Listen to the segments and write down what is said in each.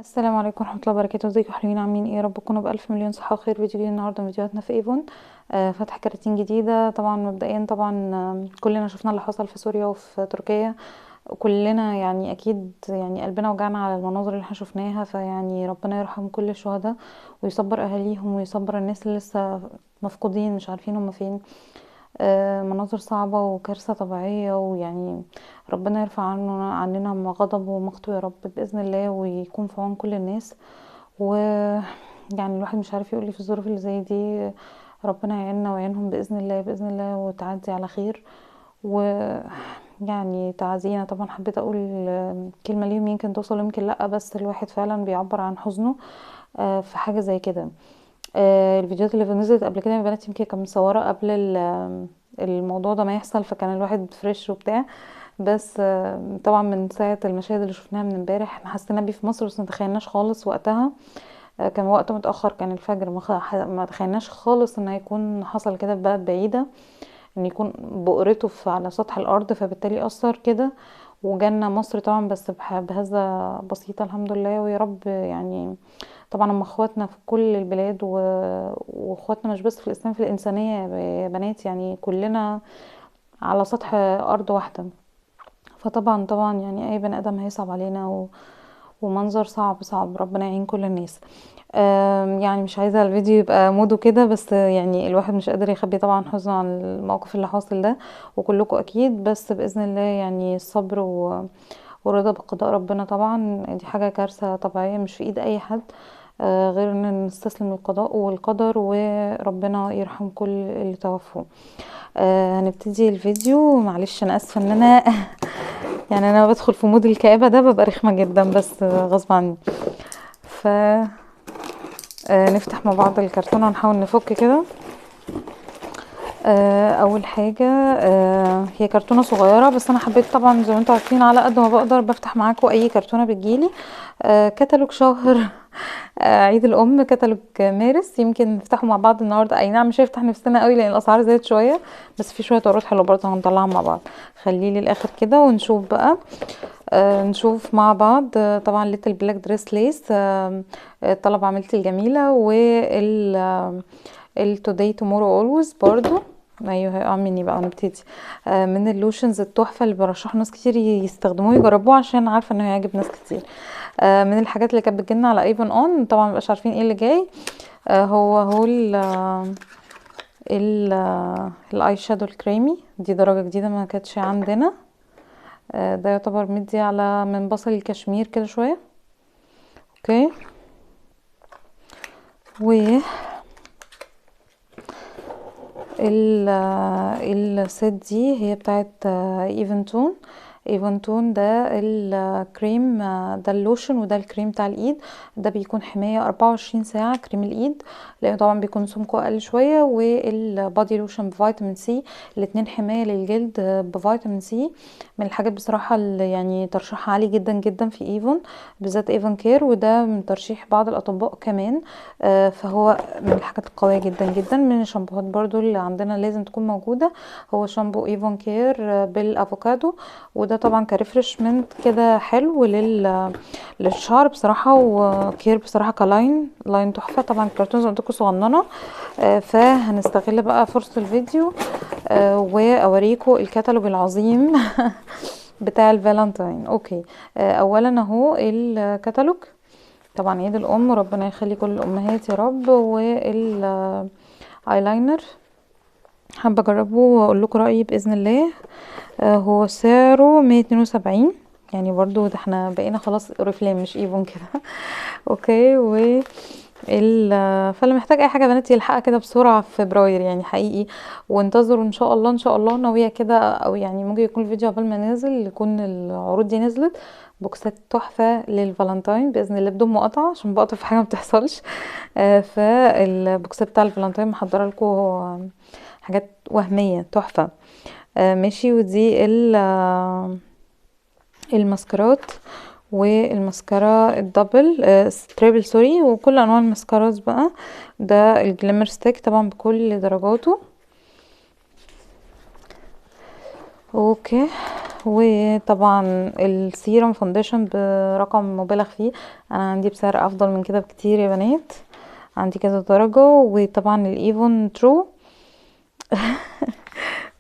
السلام عليكم ورحمة الله وبركاته. ازيكم حلوين؟ عاملين ايه؟ يا رب تكونوا بألف مليون صحة وخير. فيديو جديد النهارده من فيديوهاتنا في ايفون. فتح كراتين جديدة. طبعا مبدئيا طبعا كلنا شفنا اللي حصل في سوريا وفي تركيا، وكلنا يعني اكيد يعني قلبنا وجعنا على المناظر اللي احنا شفناها. فيعني ربنا يرحم كل الشهداء ويصبر اهاليهم ويصبر الناس اللي لسه مفقودين مش عارفين هم فين. مناظر صعبة وكارثة طبيعية، ويعني ربنا يرفع عننا غضبه ومقته يا رب بإذن الله، ويكون في عون كل الناس. ويعني الواحد مش عارف يقول ايه في الظروف اللي زي دي. ربنا يعيننا ويعينهم بإذن الله، بإذن الله، وتعدي على خير. ويعني تعزينا طبعا. حبيت اقول كلمة ليهم يمكن توصل يمكن لا، بس الواحد فعلا بيعبر عن حزنه في حاجة زي كده. الفيديوهات اللي نزلت قبل كده يا بنات يمكن كانت مصوره قبل الموضوع ده ما يحصل، فكان الواحد fresh وبتاع. بس طبعا من ساعة المشاهد اللي شفناها من امبارح احنا حسينا بيه في مصر، بس ما تخيلناش خالص وقتها. كان وقت متاخر، كان الفجر، ما تخيلناش خالص ان هيكون حصل كده في بلد بعيدة، ان يكون بؤرته على سطح الارض، فبالتالي اثر كده. وجالنا مصر طبعا بس بهزه بسيطة الحمد لله. ويا رب يعني طبعا هم اخواتنا في كل البلاد واخواتنا مش بس في الاسلام، في الانسانية يا بنات، يعني كلنا على سطح ارض واحدة. فطبعا طبعا يعني اي بني ادم هيصعب علينا ومنظر صعب صعب. ربنا يعين كل الناس. يعني مش عايزه الفيديو يبقى موده كده، بس يعني الواحد مش قادر يخبي طبعا حزنه عن الموقف اللي حاصل ده، وكلكم اكيد. بس باذن الله يعني الصبر والرضا بقضاء ربنا. طبعا دي حاجة كارثة طبيعية مش في ايد اي حد، غير ان نستسلم للقضاء والقدر، وربنا يرحم كل اللي توفوا. هنبتدي الفيديو. معلش انا اسفه ان انا يعني انا بدخل في mood الكآبة ده ببقى رخمة جدا، بس غصب عني. ف نفتح مع بعض الكرتونه ونحاول نفك كده. اول حاجة هي كرتونة صغيرة، بس انا حبيت طبعا زي ما انتم عارفين على قد ما بقدر بفتح معاكم اي كرتونة بتجيلي. كتالوج شهر عيد الام، كتالوج مارس، يمكن نفتحه مع بعض النهارده. اي نعم مش هيفتح نفسنا قوي لان الاسعار زادت شوية، بس في شوية عروض حلوة برضه هنطلعها مع بعض. خليه للاخر كده ونشوف بقى. نشوف مع بعض. طبعا little black dress lace، طلب عميلتي الجميلة، وال ال today tomorrow always برضو. ايوه هيقع مني بقى. ونبتدي من ال lotions التحفة اللي برشح ناس كتير يستخدموه يجربوه، عشان عارفه انه هيعجب ناس كتير. من الحاجات اللي كانت بتجيلنا على ايفون اون، طبعا مبقاش عارفين ايه اللي جاي. هو ال ال ال eye shadow الكريمي، دي درجه جديدة ما كانتش عندنا. ده يعتبر مدي على من بصل الكشمير كده شوية. okay، و ال set دي هي بتاعت ايفنتون. ايفنتون ده الكريم، ده اللوشن وده الكريم بتاع الايد. ده بيكون حماية 24 ساعة كريم الايد، لانه طبعا بيكون سمكة اقل شوية. وال body lotion بفيتامين سي، الاتنين حماية للجلد بفيتامين سي. من الحاجات بصراحة اللي يعني ترشيحها عالي جدا جدا في ايفون، بالذات ايفون كير، وده من ترشيح بعض الاطباء كمان. فهو من الحاجات القوية جدا جدا. من الشامبوهات برضو اللي عندنا لازم تكون موجودة هو شامبو ايفون كير بالافوكادو، وده طبعا ك refreshment كده حلو للشعر بصراحة. وكير بصراحة ك line line تحفة. طبعا الكرتون زي ما قلت لكم صغننه، فهنستغل بقى فرصة الفيديو واوريكم الكتالوج العظيم بتاع الفالنتاين. okay، اولا اهو الكتالوج، طبعا عيد الام، ربنا يخلي كل الامهات يا رب. وال ايلاينر حابة اجربه واقول لكم رايي باذن الله. هو سعره 172، يعني برضو ده احنا بقينا خلاص اوريفلام مش ايفون كده. okay، و فاللي محتاج اي حاجة بنات يلحقها كده بسرعة في فبراير يعني حقيقي. وانتظروا ان شاء الله، ان شاء الله ناوية كده، او يعني ممكن يكون الفيديو قبل ما نازل يكون العروض دي نزلت. بوكسات تحفة للفالنتاين باذن الله بدون مقاطعه، عشان بقطع في حاجة ما بتحصلش. فالبوكسات بتاع الفالنتاين محضرة لكم حاجات وهمية تحفة. ماشي. ودي الماسكارات، والماسكارا ال double triple sorry، وكل انواع الماسكارات بقى. ده ال glimmer stick طبعا بكل درجاته. okay، وطبعا ال serum foundation برقم مبالغ فيه، انا عندي بسعر افضل من كده بكتير يا بنات، عندي كذا درجة. وطبعا ال Avon True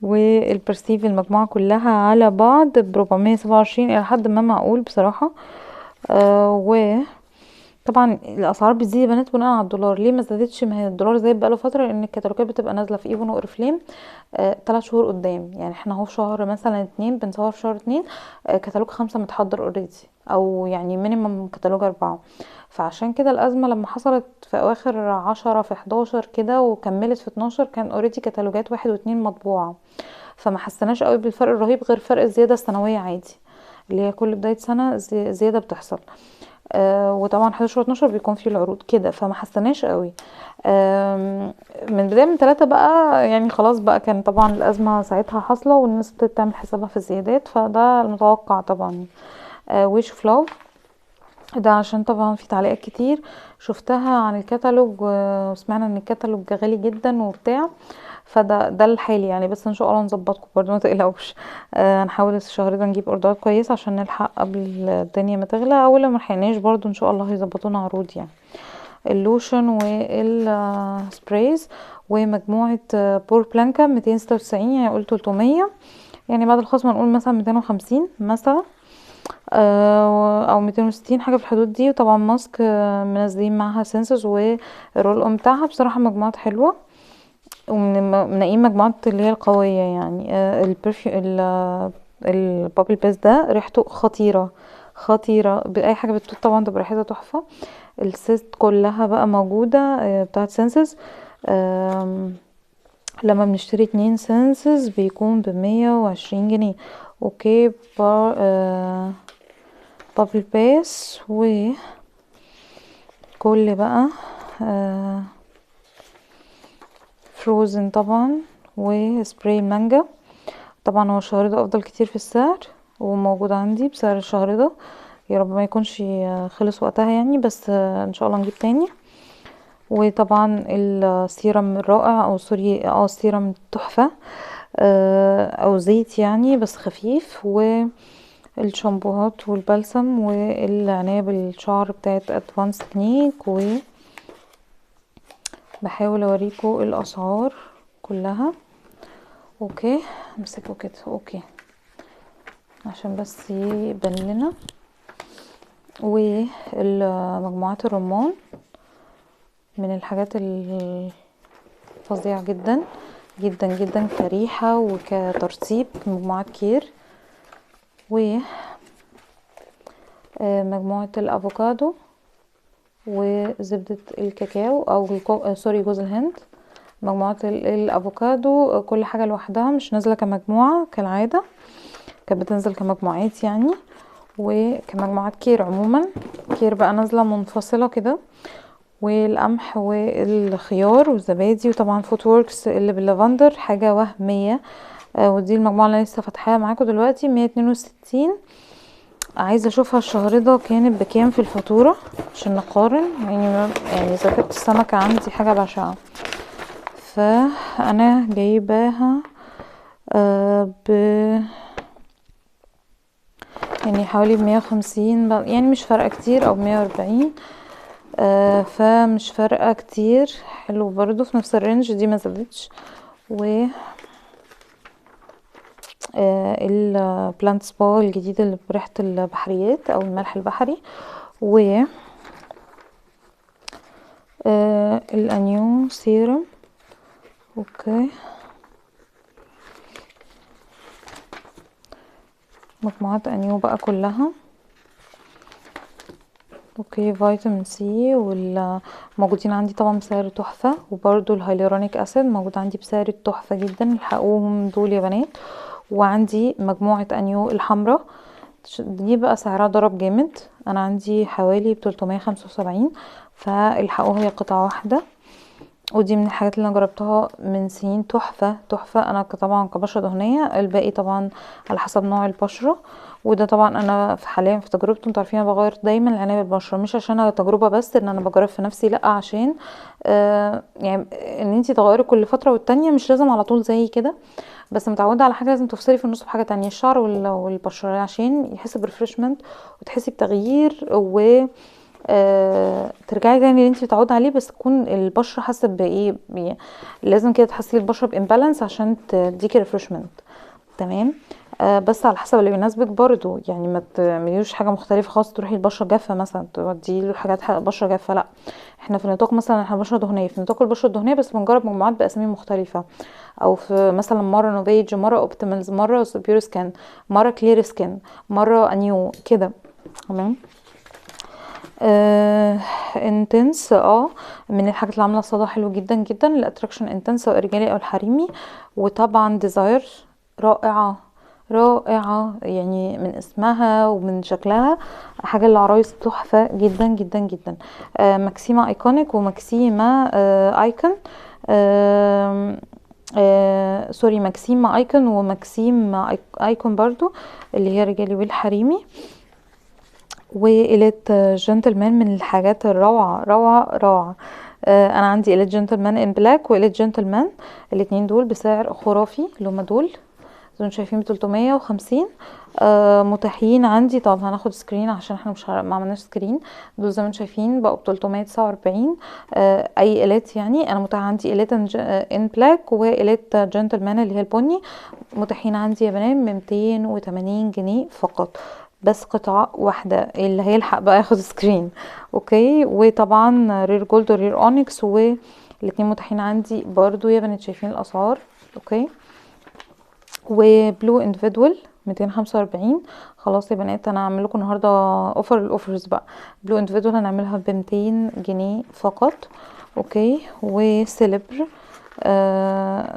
والبرسيف، المجموعة كلها على بعض ب427، الى حد ما معقول بصراحة. و طبعا الاسعار بتزيد يا بنات بناء على الدولار. ليه ما زادتش؟ ما هي الدولار زاد بقاله فترة، لان الكتالوجات بتبقى نازله في ايفون واوريفليم 3 شهور قدام. يعني احنا اهو في شهر مثلا 2، بنصور في شهر 2، كتالوج 5 متحضر already، او يعني minimum كتالوج 4. فعشان كده الازمة لما حصلت في اواخر 10 في 11 كده وكملت في 12، كان already كتالوجات 1 و2 مطبوعة، فما حسناش قوي بالفرق الرهيب غير فرق الزيادة السنوية عادي اللي هي كل بداية سنة زيادة بتحصل. وطبعا 11 و12 بيكون فيه العروض كده، فما حسناش قوي. من بداية من 3 بقى يعني خلاص بقى، كان طبعا الازمة ساعتها حاصله والناس ابتدت تعمل حسابها في الزيادات، فده المتوقع طبعا. Wish of Love ده عشان طبعا في تعليقات كتير شفتها عن الكتالوج، وسمعنا ان الكتالوج غالي جدا وبتاع، فده الحالي يعني، بس ان شاء الله نظبطكم برضو ما تقلقوش. هنحاول الشهر ده نجيب اوردرات كويسة عشان نلحق قبل الدنيا ما تغلى، او لو ما لحقناش برضو ان شاء الله هيظبطونا عروض يعني. ال lotion وال sprays ومجموعة بور بلانكا 296، يعني قول 300، يعني بعد الخصم نقول مثلا 250 مثلا، او 260، حاجة في الحدود دي. وطبعا ماسك منزلين معاها سنسز وال roll on بتاعها، بصراحة مجموعات حلوة ومنقيين مجموعات اللي هي القوية يعني. ال perfume ال bubble bath ده ريحته خطيرة خطيرة، باي حاجة بتتوت طبعا تبقى ريحتها تحفة. ال set كلها بقى موجودة بتاعت سنسز. لما بنشتري 2 سنسز بيكون ب120 جنيه. okay bubble bath وكل بقى Frozen طبعا، وسبراي المانجا. طبعا هو الشهر ده افضل كتير في السعر، وموجود عندي بسعر الشهر ده، يا رب ما يكونش خلص وقتها يعني، بس ان شاء الله نجيب تاني. وطبعا السيرم الرائع، او sorry السيرم تحفة، او زيت يعني بس خفيف، والشامبوهات والبلسم والعناية بالشعر بتاعت Advanced Technique. و بحاول اوريكم الاسعار كلها. okay امسكوا كده okay عشان بس يبان لنا. والمجموعات الرمان من الحاجات الفظيعة جدا جدا جدا كريحة وكترتيب، مجموعات كير. و مجموعة الافوكادو وزبدة الكاكاو او sorry جوز الهند. مجموعة الافوكادو كل حاجة لوحدها، مش نازلة كمجموعة كالعادة، كانت بتنزل كمجموعات يعني، وكمجموعات كير عموما. كير بقى نازلة منفصلة كده. والقمح والخيار والزبادي، وطبعا Footworks اللي باللافندر حاجة وهمية. ودي المجموعة اللي انا لسه فاتحاها معاكم دلوقتي 162. عايزة اشوفها الشهر ده كانت بكام في الفاتورة عشان نقارن، يعني زفت السمكة عندي حاجة بشعة، فانا جايباها ب يعني حوالي 150، يعني مش فارقة كتير، او 140، فمش فارقة كتير. حلو برضو في نفس ال range دي ما زادتش. و ال Plant Spa الجديد اللي بريحة البحريات او الملح البحري، و الانيو serum. okay مجموعات انيو بقى كلها. okay فيتامين سي والموجودين عندي طبعا بسعر تحفة، وبرده ال hyaluronic acid موجود عندي بسعر تحفة جدا، الحقوهم دول يا بنات. وعندي مجموعة انيو الحمراء دي بقى سعرها ضرب جامد، انا عندي حوالي 375، فالحقوها هي قطعة واحدة. ودي من الحاجات اللي انا جربتها من سنين، تحفة تحفة. انا طبعا كبشره دهنية، الباقي طبعا على حسب نوع البشرة. وده طبعا انا في حاليا في تجربته، انتوا عارفين انا بغير دايما العناية بالبشره، مش عشان انا تجربه بس ان انا بجرب في نفسي، لا عشان يعني ان انتي تغيري كل فترة والتانية، مش لازم على طول زي كده، بس متعوده على حاجة لازم تفصلي في النص بحاجة تانية، الشعر والبشره، عشان يحس ب refreshment وتحسي بتغيير و ترجعي تاني اللي انت متعوده عليه، بس تكون البشرة حاسه بايه، لازم كده تحسي البشرة ب imbalance عشان تديكي refreshment. تمام. بس على حسب اللي بيناسبك برضو، يعني ما تعمليوش حاجة مختلفة خالص تروحي البشرة جافة مثلا تودي له حاجات بشره جافة، لا احنا في نطاق مثلا احنا بشره دهنية، في نطاق البشرة الدهنية بس بنجرب مجموعات باسامي مختلفة، او في مثلا مرة Novage، مرة Optimals، مرة Pure Skin، مرة Clear Skin، مرة Anew كده. تمام. Intense، من الحاجات اللي عامله صدى حلو جدا جدا ال Attraction Intense، سواء رجالي او الحريمي. وطبعا Desire رائعة رائعة، يعني من اسمها ومن شكلها حاجة للعرايس تحفة جدا جدا جدا. Maxima Iconic و Maxima Icon، sorry Maxima Icon و Maxime Icon برضو اللي هي رجالي والحريمي. و Elite Gentleman من الحاجات الروعة روعة روعة. انا عندي Elite Gentleman in Black و Elite Gentleman، الاتنين دول بسعر خرافي اللي هما دول زي ما انتم شايفين ب350، متاحين عندي. طب هناخد screen عشان احنا مش ما عملناش screen. دول زي ما انتم شايفين بقوا ب349. اي Elite يعني انا متاح عندي Elite in Black و Elite Gentleman اللي هي البني، متاحين عندي يا بنات ب280 جنيه فقط، بس قطعة واحدة، اللي هيلحق بقى ياخد screen. okay. وطبعا Rare Gold و Rare Onyx والاتنين متاحين عندي برضو يا بنات، شايفين الاسعار. okay. و Blue Individual 245. خلاص يا بنات انا هعمل لكم النهارده offer ال offers بقى. Blue Individual هنعملها ب200 جنيه فقط. okay. و Celebre،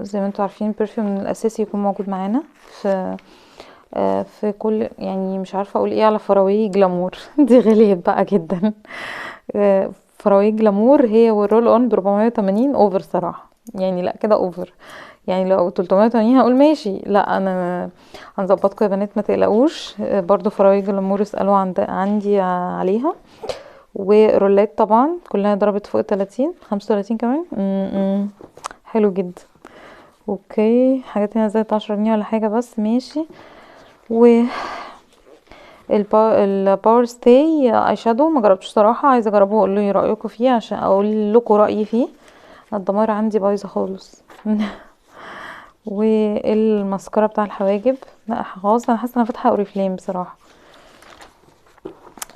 زي ما انتم عارفين perfume الاساسي يكون موجود معانا في كل، يعني مش عارفه اقول ايه على Far Away Glamour دي غالية بقى جدا. Far Away Glamour هي وال roll on ب480، over صراحة يعني، لا كده over يعني، لو 380 هقول ماشي، لا انا هنظبطكم يا بنات ما تقلقوش. برضو Far Away Glamour اسالوا عندي عليها. ورولات طبعا كلها ضربت فوق 30، 35 كمان. م -م. حلو جدا. okay. حاجات هنا زي 10 جنيه ولا حاجة بس ماشي. و ال Power Stay eye shadow ما جربتش صراحة، عايزه اجربه واقول لي رايكم فيه عشان اقول لكم رايي فيه. الضماير عندي بايظة خالص والمسكره بتاع الحواجب لا خلاص انا حاسه انا فاتحة Oriflame بصراحة.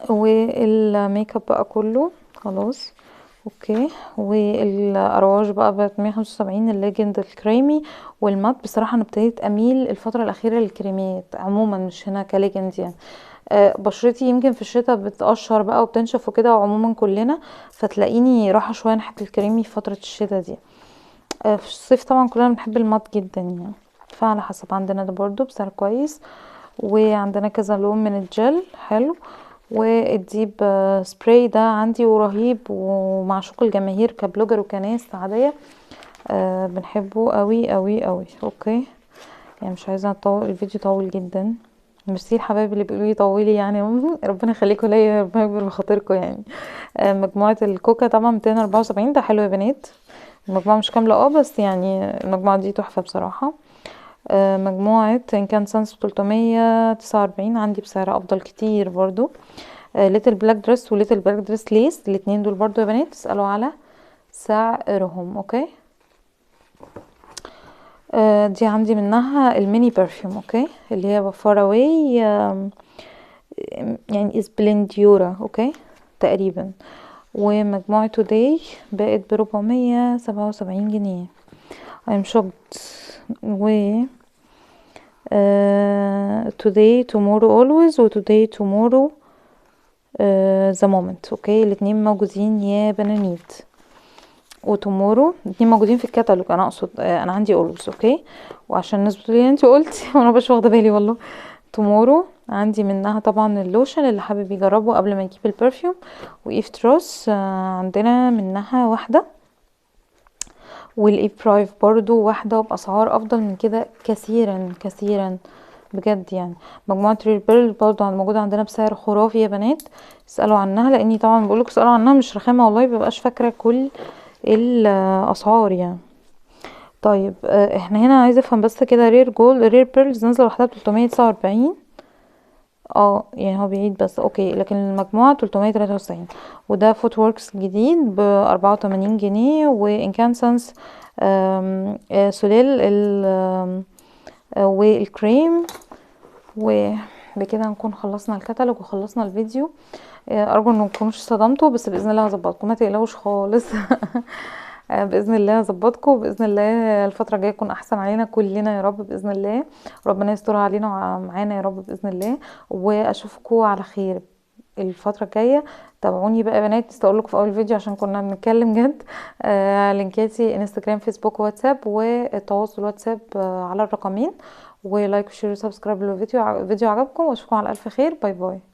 والميك اب بقى كله خلاص. okay. والارواج بقى ب 175، ال Legend الكريمي وال matte. بصراحة انا ابتديت اميل الفترة الاخيرة للكريمات عموما، مش هنا ك Legend يعني. بشرتي يمكن في الشتاء بتقشر بقى وبتنشف وكده، وعموما كلنا، فتلاقيني رايحة شوية ناحية الكريمي في فترة الشتاء دي. في الصيف طبعا كلنا بنحب ال matte جدا يعني، فعلى حسب. عندنا ده برضو بسعر كويس، وعندنا كذا لون من الجل حلو. وال deep spray ده عندي ورهيب ومعشوق الجماهير ك blogger وكناس عادية، بنحبه قوي قوي قوي. okay. يعني مش عايزه اطول الفيديو، طول جدا. ميرسي الحبايب اللي بيقولوا لي طولي يعني ربنا يخليكم ليا، ربنا يكبر بخاطركم يعني. مجموعة الكوكا طبعا 274، ده حلو يا بنات. المجموعة مش كاملة بس يعني المجموعة دي تحفة بصراحة. مجموعة Incandessence 349 عندي بسعر افضل كتير برضو. Little Black Dress و Little Black Dress lace، الاتنين دول برضو يا بنات تسألوا على سعرهم. okay. دي عندي منها ال mini perfume. okay. اللي هي Far Away، يعني Splendora. okay تقريبا. ومجموعة Today بقت ب477 جنيه. I'm shocked. و today tomorrow always و today tomorrow the moment. okay. الاتنين موجودين يا بنانيت، و tomorrow الاتنين موجودين في الكتالوج. انا اقصد انا عندي always. okay. وعشان الناس بتقولي انت قلتي وانا مش واخده بالي والله. tomorrow عندي منها طبعا اللوشن اللي حابب يجربه قبل ما يجيب ال perfume. و Eve Truth عندنا منها واحدة. والاي برايف برضو واحدة وباسعار افضل من كده كثيرا كثيرا بجد يعني. مجموعة رير بيرل برضو موجودة عندنا بسعر خرافي يا بنات، اسألوا عنها، لاني طبعا بقولكوا اسألوا عنها مش رخامة والله، مببقاش فاكرة كل الاسعار يعني. طيب احنا هنا عايزة افهم بس كده، رير جولد رير بيرلز نازلة لوحدها 349، يعني هو بعيد بس okay، لكن المجموعة 393. وده فوت وركس جديد ب84 جنيه. وانكانسنس، سوليل والكريم. وبكده نكون خلصنا الكتالوج وخلصنا الفيديو. ارجو ان متكونوش صدمتوا، بس باذن الله هظبطكم، ما تقلقوش خالص. باذن الله هظبطكم، باذن الله الفترة الجاية تكون احسن علينا كلنا يا رب باذن الله، ربنا يسترها علينا ومعانا يا رب باذن الله. واشوفكم على خير الفترة الجاية. تابعوني بقى يا بنات، لسه اقول لكم في اول فيديو عشان كنا بنتكلم جد. لينكاتي انستجرام فيسبوك واتساب، والتواصل واتساب على الرقمين. و like و share و subscribe لو فيديو عجبكم، واشوفكم على الف خير. bye bye.